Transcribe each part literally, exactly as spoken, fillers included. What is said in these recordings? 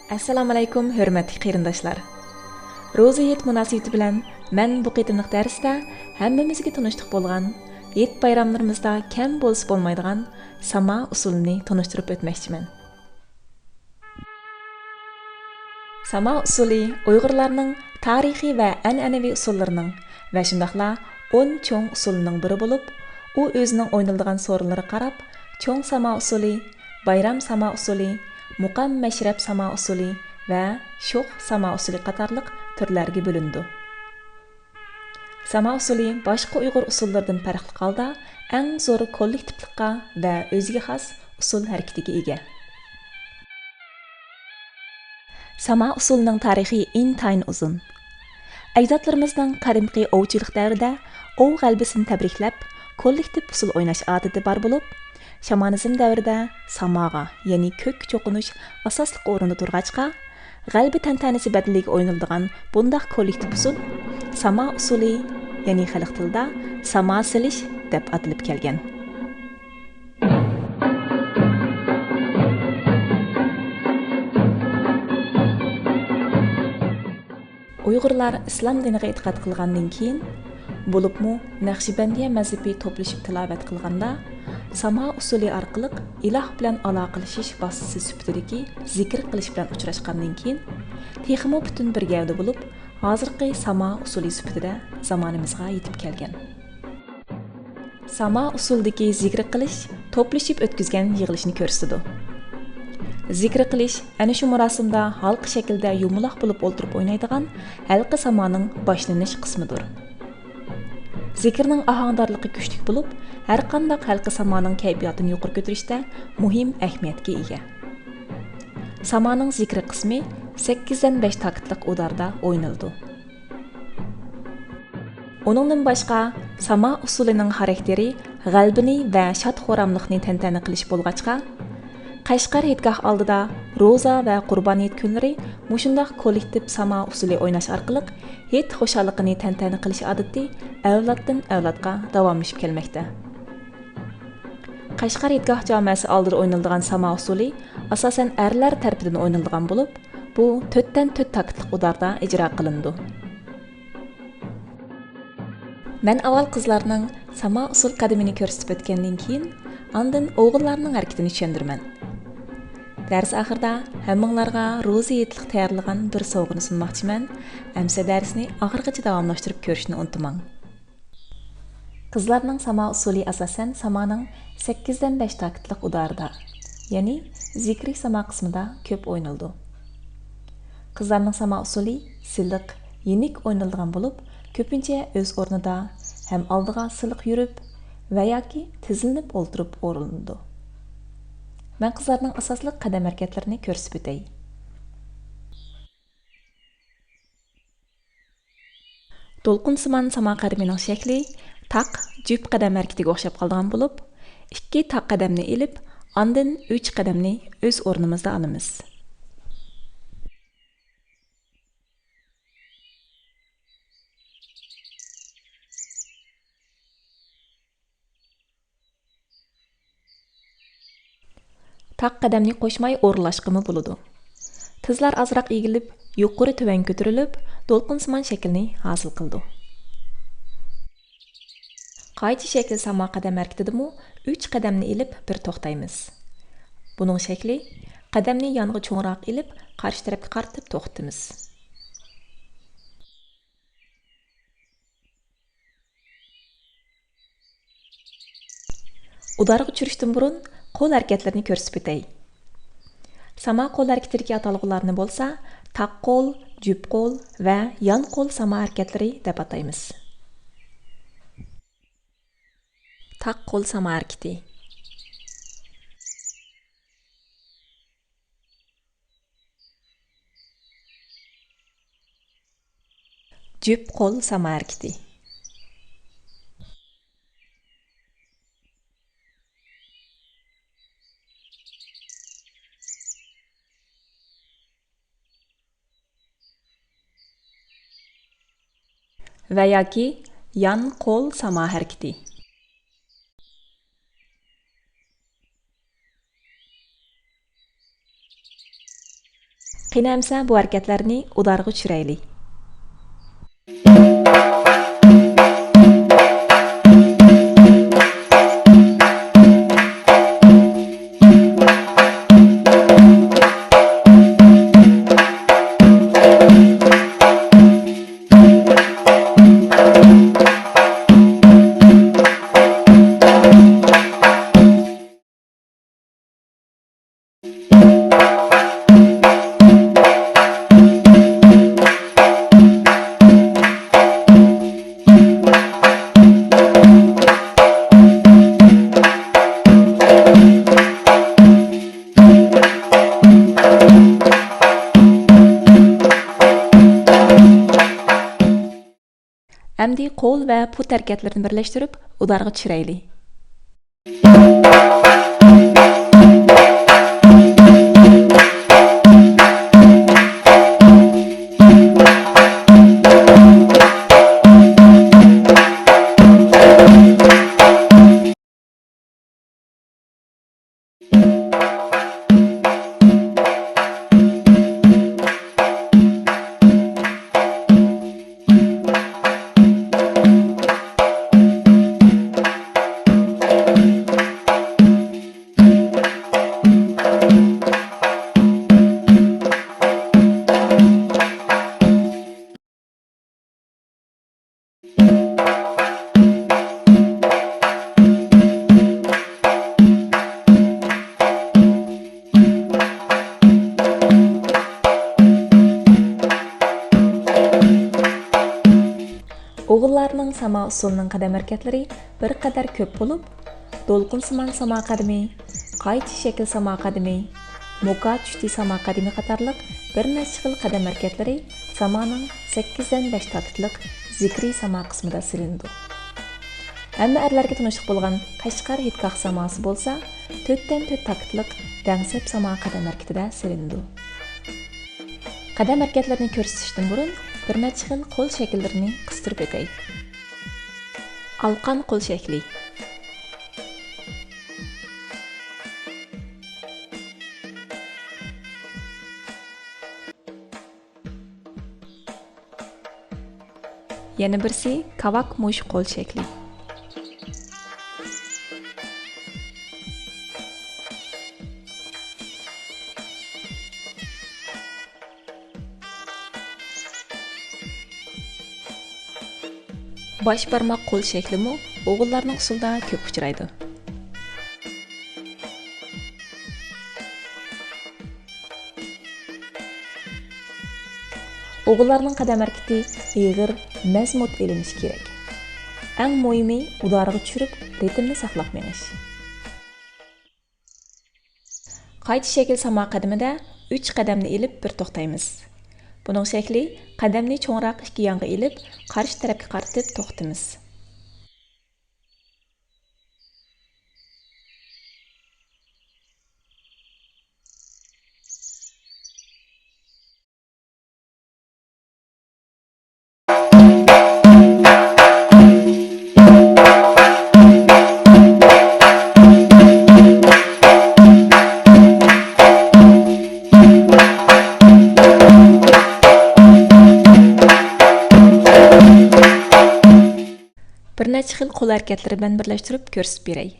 ئەسسالامۇئەلەيكۇم، ھۆرمەتلىك قېرىنداشلار! روزا ھېيت مۇناسىۋىتى بىلەن مەن بۇ قېتىملىق دەرستە ھەممىمىزگە تونۇشلۇق بولغان ھېيت بايراملىرىمىزدا كەم بولسا بولمايدىغان ساما ئۇسۇلىنى تونۇشتۇرۇپ ئۆتمەكچىمەن. ساما ئۇسۇلى ئۇيغۇرلارنىڭ تارىخىي ۋە ئەنئەنىۋى ئۇسۇللىرىنىڭ ۋە شۇنداقلا ئون چوڭ ئۇسۇلىنىڭ بىرى بولۇپ، ئۇ ئۆزىنىڭ ئوينىلىدىغان سورۇنلىرىغا قاراپ، چوڭ ساما ئۇسۇلى، بايرام ساما ئۇسۇلى، مۇقام مەشرەپ ساما ئۇسۇلى ۋە شوخ ساما ئۇسۇلى قاتارلىق تۈرلەرگە بۆلۈنىدۇ. ساما ئۇسۇلى باشقا ئۇيغۇر ئۇسۇللىرىدىن پەرقلىق ھالدا ئەڭ زور كوللېكتىپلىققا ۋە ئۆزىگە خاس ئۇسسۇل ھەرىكىتىگە ئىگە. ساما ئۇسسۇلىنىڭ تارىخى ئىنتايىن ئۇزۇن. ئەجدادلىرىمىزنىڭ قەدىمكى ئوۋچىلىق دەۋرىدە ئوۋ غەلىبىسىنى تەبرىكلەپ، كوللېكتىپ ئۇسسۇل ئويناش ئادىتى بار بولۇپ، شامانىزم دەۋرىدە ساماغا، يەنى كۆككە چوقۇنۇش ئاساسلىق ئورۇندا تۇرغاچقا، غەلىبە تەنتەنىسى بەدىلىگە ئوينىلىدىغان بۇنداق كوللېكتىپ ئۇسسۇل ساما ئۇسسۇلى، يەنى خەلق تىلىدا ساما سېلىش دەپ ئاتىلىپ كەلگەن. ئۇيغۇرلار ئىسلام دىنىغا ئېتىقاد قىلغاندىن كېيىن، بولۇپمۇ نەقشىبەندىيە مەزھىپى توپلىشىپ تىلاۋەت قىلغاندا، ساما ئۇسسۇلى ئارقىلىق ئىلاھ بىلەن ئالاقىلىشىش ۋاسىتىسى سۈپىتىدىكى زىكىر قىلىش بىلەن ئۇچراشقاندىن كېيىن، تېخىمۇ پۈتۈن بىر گەۋدە بولۇپ، ھازىرقى ساما ئۇسسۇلى سۈپىتىدە زامانىمىزغا يېتىپ كەلگەن. ساما ئۇسسۇلىدىكى زىكرى قىلىش توپلىشىپ ئۆتكۈزگەن يىغىلىشنى كۆرسىتىدۇ. زىكرى قىلىش ئەنە شۇ مۇراسىمدا ھالقا شەكلىدە يۇمىلاق بولۇپ ئولتۇرۇپ ئوينايدىغان ھەلقە سامانىڭ باشلىنىش قىسمىدۇر. زىكىرنىڭ ئاھاڭدارلىقى كۈچلۈك بولۇپ، ھەرقانداق ھەلقە سامانىڭ كەيپىياتىنى يۇقىرى كۆتۈرۈشتە مۇھىم ئەھمىيەتكە ئىگە. سامانىڭ زىكرى قىسمى سەككىزدىن بەش تاكىتلىق ئۇداردا ئوينىلىدۇ. ئۇنىڭدىن باشقا، ساما ئۇسسۇلىنىڭ خاراكتېرى غەلىبىنى ۋە شاد-خۇراملىقنى تەنتەنە قىلىش بولغاچقا، قەشقەر ھېيتگاھ ئالدىدا روزا ۋە قۇربان ھېيت كۈنلىرى مۇشۇنداق كوللېكتىپ ساما ئۇسسۇلى ئويناش ئارقىلىق ھېيت خۇشاللىقىنى تەنتەنە قىلىش ئادىتى ئەۋلادتىن ئەۋلادقا داۋاملىشىپ كەلمەكتە. قەشقەر ھېيتگاھ جامەسى ئالدىدا ئوينىلىدىغان ساما ئۇسسۇلى ئاساسەن ئەرلەر تەرىپىدىن ئوينىلىدىغان بولۇپ، بۇ تۆتتىن تۆت تاكىتلىق ئۇداردا ئىجرا قىلىنىدۇ. مەن ئاۋۋال قىزلارنىڭ ساما ئۇسسۇل قەدىمىنى كۆرسىتىپ ئۆتكەندىن كېيىن، ئاندىن ئوغۇللارنىڭ ھەرىكىتىنى چۈشەندۈرىمەن. دەرس ئاخىرىدا ھەممىڭلارغا روزا ھېيتلىق تەييارلىغان بىر سوۋغىنى سۇنماقچىمەن. ئەمىسە دەرسنى ئاخىرغىچە داۋاملاشتۇرۇپ كۆرۈشنى ئۇنتۇماڭ. قىزلارنىڭ ساما ئۇسسۇلى ئاساسەن سامانىڭ سەككىزدىن بەش تاكىتلىق ئۇدارىدا، يەنى زىكرى ساما قىسمىدا كۆپ ئوينىلىدۇ. قىزلارنىڭ ساما ئۇسسۇلى سىلىق، يېنىك ئوينىلىدىغان بولۇپ، كۆپىنچە ئۆز ئورنىدا ھەم ئالدىغا سىلىق يۈرۈپ ۋە ياكى تىزلىنىپ ئولتۇرۇپ ئورۇنلىنىدۇ. مەن قىزلارنىڭ ئاساسلىق قەدەم ھەرىكەتلىرىنى كۆرسىتىپ ئۆتەي. دولقۇنسىمان ساما قەدىمىنىڭ شەكلى تاق، جۈپ قەدەم ھەرىكىتىگە ئوخشاپ قالىدىغان بولۇپ، ئىككى تاق قەدەمنى ئېلىپ، ئاندىن ئۈچ قەدەمنى ئۆز ئورنىمىزدا ئالىمىز. تاق قەدەمنى قوشماي ئورۇنلاشقىمۇ بولىدۇ. تىزلار ئازراق ئېگىلىپ، يۇقىرى تۆۋەن كۆتۈرۈلۈپ، دولقۇنسىمان شەكىلنى ھاسىل قىلىدۇ. قايچا شەكىل ساما قەدەم ھەرىكىتىدىمۇ ئۈچ قەدەمنى ئېلىپ بىر توختايمىز. بۇنىڭ شەكلى قەدەمنى يانغا چوڭراق ئېلىپ، قارشى تەرەپكە قارىتىپ توختىتىمىز. ئۇدارغا چۈشۈرۈشتىن بۇرۇن قول ھەرىكەتلىرىنى كۆرسىتىپ ئۆتەي. ساما قول ھەرىكىتىدىكى ئاتالغۇلارنى بولسا تاق قول، جۈپ قول ۋە يان قول ساما ھەرىكەتلىرى دەپ ئاتايمىز. تاق قول ساما ھەرىكىتى. جۈپ قول ساما ھەرىكىتى. ۋە ياكى يان قول ساما ھەرىكىتى. قېنى ئەمسە بۇ ھەرىكەتلەرنى ئۇدارغا چۈشۈرەيلى. ئەمدى قول ۋە پۇت ھەرىكەتلىرىنى بىرلەشتۈرۈپ، ئۇدارغا چۈشۈرەيلى. ئوغۇللارنىڭ ساما ئۇسسۇلىنىڭ قەدەم ھەرىكەتلىرى بىر قەدەر كۆپ بولۇپ، دولقۇنسىمان ساما قەدىمى، قايچا شەكىل ساما قەدىمى، موكا چۈشتى ساما قەدىمى قاتارلىق بىر نەچچە خىل قەدەم ھەرىكەتلىرى سامانىڭ سەككىزدىن بەش تاكىتلىق زىكرىي ساما قىسمىدا سېلىنىدۇ. ھەممە ئەرلەرگە تونۇشلۇق بولغان قەشقەر ھېيتگاھ ساماسى بولسا تۆتتىن تۆت تاكىتلىق دەڭسەپ ساما قەدەم ھەرىكىتىدە سېلىنىدۇ. قەدەم ھەرىكەتلىرىنى كۆرسىتىشتىن بۇرۇن بىر نەچچە خىل قول شەكىللىرىنى قىستۇرۇپ ئۆتەي. ئالقان قول شەكلى. يەنە بىرسى كاۋاك مۇشۇ قول شەكلى. باش بارماق قول شەكلىمۇ ئوغۇللارنىڭ ئۇسسۇلىدا كۆپ ئۇچرايدۇ. ئوغۇللارنىڭ قەدەم ھەرىكىتى ئېغىر، مەزمۇت ئېلىنىشى كېرەك. ئەڭ مۇھىمى ئۇدارىغا چۈشۈرۈپ، رىتىمنى ساقلاپ مېڭىش. قايچا شەكىل ساما قەدىمىدە ئۈچ قەدەمنى ئېلىپ بىر توختايمىز. بۇنىڭ شەكلى قەدەمنى چوڭراق ئىككى يانغا ئېلىپ، قارشى تەرەپكە قارىتىپ توختىمىز. بىر نەچچە خىل قول ھەرىكەتلىرى بىلەن بىرلەشتۈرۈپ كۆرسىتىپ بېرەي.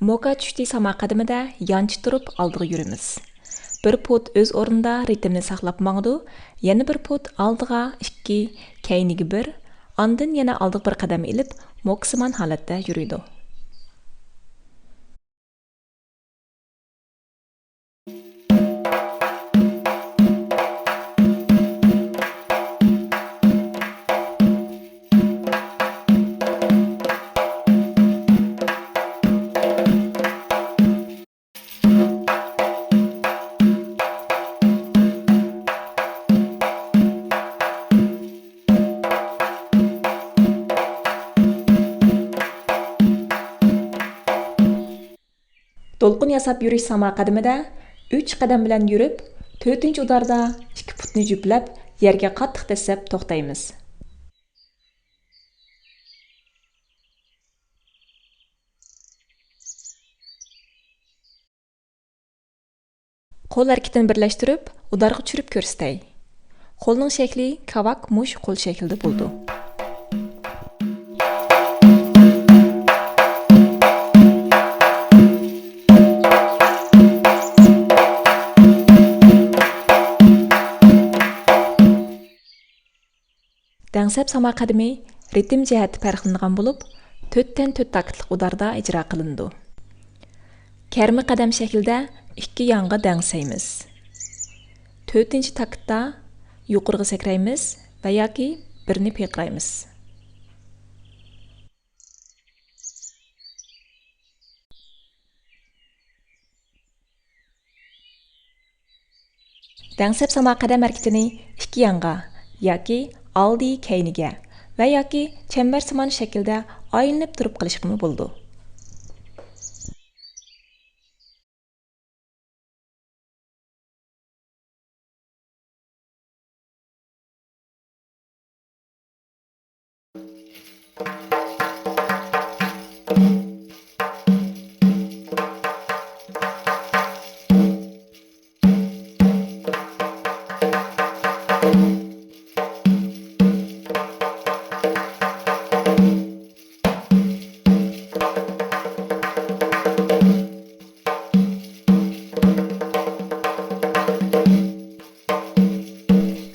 موكا چۈشتى ساما قەدىمىدە يانچە تۇرۇپ ئالدىغا يۈرىمىز. بىر پۇت ئۆز ئورنىدا رىتىمنى ساقلاپ ماڭىدۇ، يەنە بىر پۇت ئالدىغا ئىككى، كەينىگە بىر، ئاندىن يەنە ئالدىغا بىر قەدەم ئېلىپ، موكىسىمان ھالەتتە يۈرىدۇ. ياساپ يۈرۈش ساما قەدىمىدە ئۈچ قەدەم بىلەن يۈرۈپ، تۆتىنچى ئۇداردا ئىككى پۇتنى جۈپلەپ، يەرگە قاتتىق دەسسەپ توختايمىز. قول ھەرىكىتىنى بىرلەشتۈرۈپ، ئۇدارغا چۈشۈرۈپ كۆرسىتەي. قولنىڭ شەكلى كاۋاك مۇش قول شەكلىدە بولىدۇ. دەڭسەپ ساما قەدىمى رىتىم جەھەتتە پەرقلىنىدىغان بولۇپ، تۆتتىن تۆت تاكتلىق ئۇداردا ئىجرا قىلىنىدۇ. كەرمە قەدەم شەكلىدە ئىككى يانغا دەڭسەيمىز. تۆتىنچى تاكتتا يۇقىرىغا سەكرەيمىز ۋە ياكى بىرنى پىرقىرايمىز. دەڭسەپ ساما قەدەم ھەرىكىتىنى ئىككى يانغا ياكى ئالدى كەينىگە ۋە ياكى چەمبەرسىمان شەكىلدە ئايلىنىپ تۇرۇپ قىلىشقىمۇ بولىدۇ.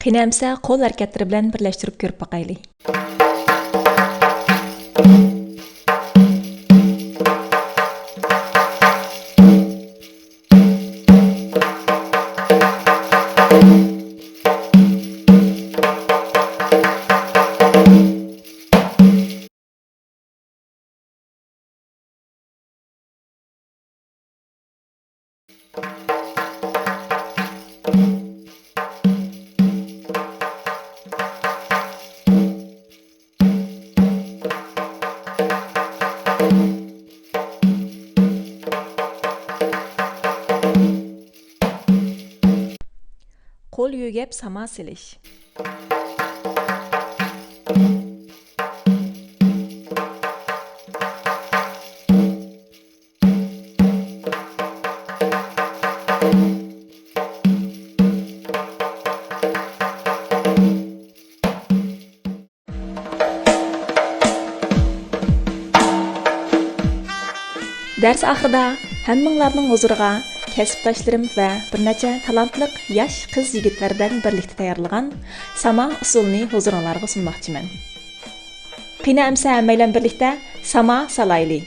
قېنى ئەمسە قول ھەرىكەتلىرى بىلەن بىرلەشتۈرۈپ كۆرۈپ باقايلى. قول يۆگەپ ساما سېلىش. دەرس ئاخىرىدا ھەممىڭلارنىڭ ھۇزۇرىغا كەسىپداشلىرىم ۋە بىر نەچچە تالانتلىق ياش قىز-يىگىتلەر بىلەن بىرلىكتە تەييارلىغان ساما ئۇسسۇلىنى ھۇزۇرۇڭلارغا سۇنماقچىمەن. قېنى ئەمسە ھەممەيلەن بىرلىكتە ساما سالايلى.